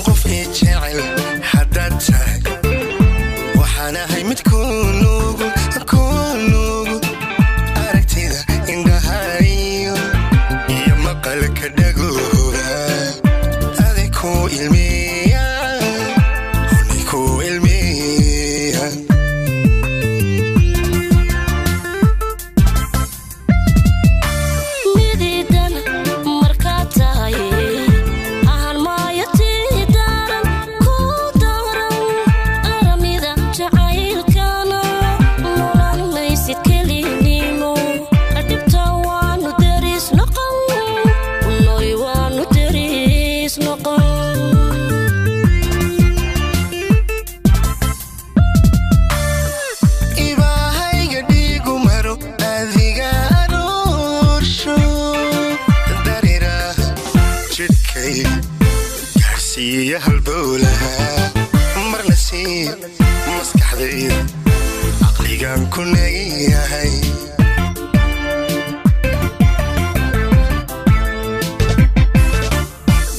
Qof i jecel haddaad tahay, waxaan ahay mid ku nugul, ku nugul aragtida indhahayo iyo maqalka dhagooda. Aday ku ilmeeya, hunay ku ilmeeya. Midiidan markaad tahay, ahaan maayo tii daran ku daran aramida jacaylkana nolaan maysid kelinimo. Dhibta waanu deris noqon, noy waanu deris noqon. Ibahayga dhiigu maro adiga aruursho, darira jidhkayga gaarsiiya halbowlaha, marna sii maskaxdayda caqligan ku nagiyahay.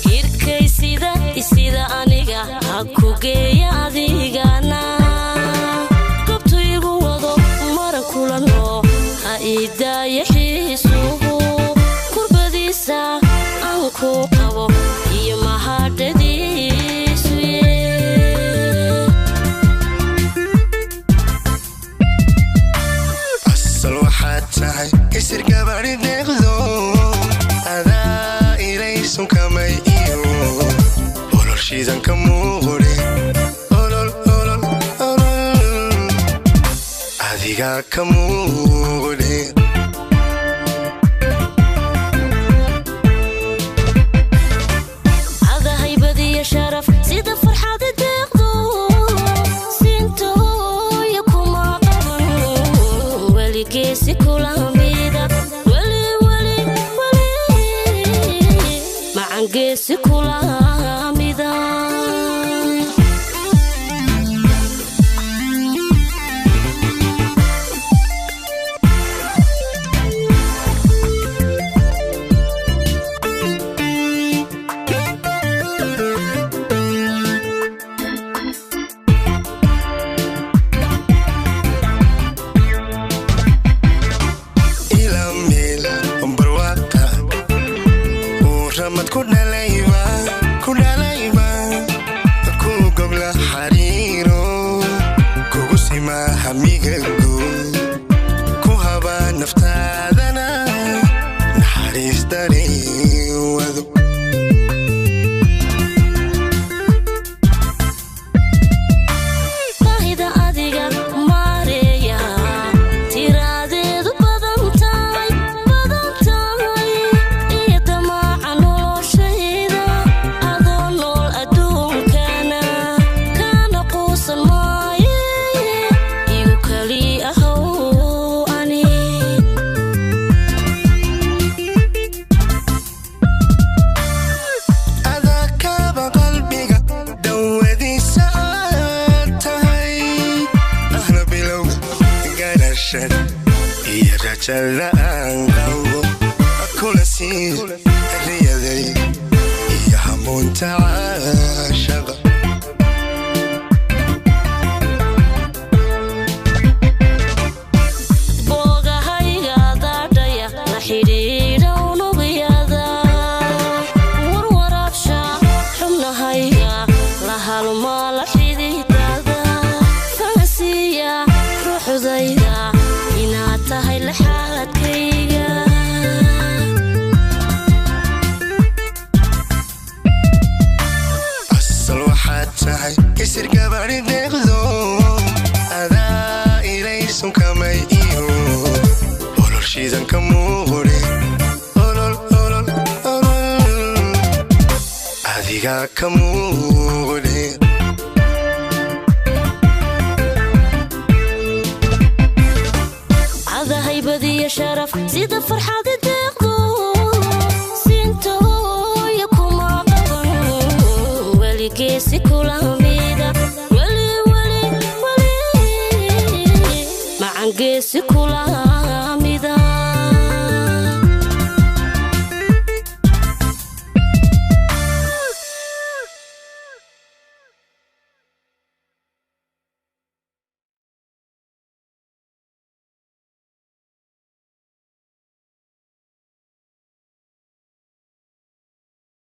Jirkay sida isida aniga ha ku geeya, adigana gobtu igu wado mara kulanno ha ii daaya xiisuhu kurbadiisa aan ku qabo iyo mahadhadiisu ye. Asal waxaad tahay isir gabadhi deeqdo, adaa ilaysun kamay iyo ololshiidan ka muuqde. Olol olol olol adigaa ka muuqde. Adahaybadiyo sharaf sida farxadi deeqdo, sintooya kuma qaban weligeesi kulamida, weli weli weli macangeesi kulamida. Ila meel barwaaqa uu ramad ku dhalayba, ku dhalayba, ku gogla xariiro, kugu simaa hamigago, ku habaa naftaadana naxariis dareewado. Baahida adiga maareeya tiraadeedu badan tahay, badan tahay iyo damaaca noloshayda adoo nool adduunkana kana quusan maaye, igu kali ahow ani. Adakaaba qalbiga dawadiisa aad tahay, ahna bilowga garashada iyo rajada aan qabo, kula sii riyaday iyo hamuunta caashaqa. Boogahayga daadhaya la xidhiidha unugyada, warwaraabsha xubnahayga la halmaa la xidhiidada, fahansiiya ruuxdayda inaad tahay laxaadkayga. Waxaad tahay isir gabadhi deeqdo, adaa ilaysun kamay iyo olol shiidan ka muuqde. Olol, olol, olol adigaa ka muuqde. Cadahaybadiyo sharaf sida farxadi deeqdo, siintooya kuma qaban weligeesi kulamida. Weli weli weli macangeesi kula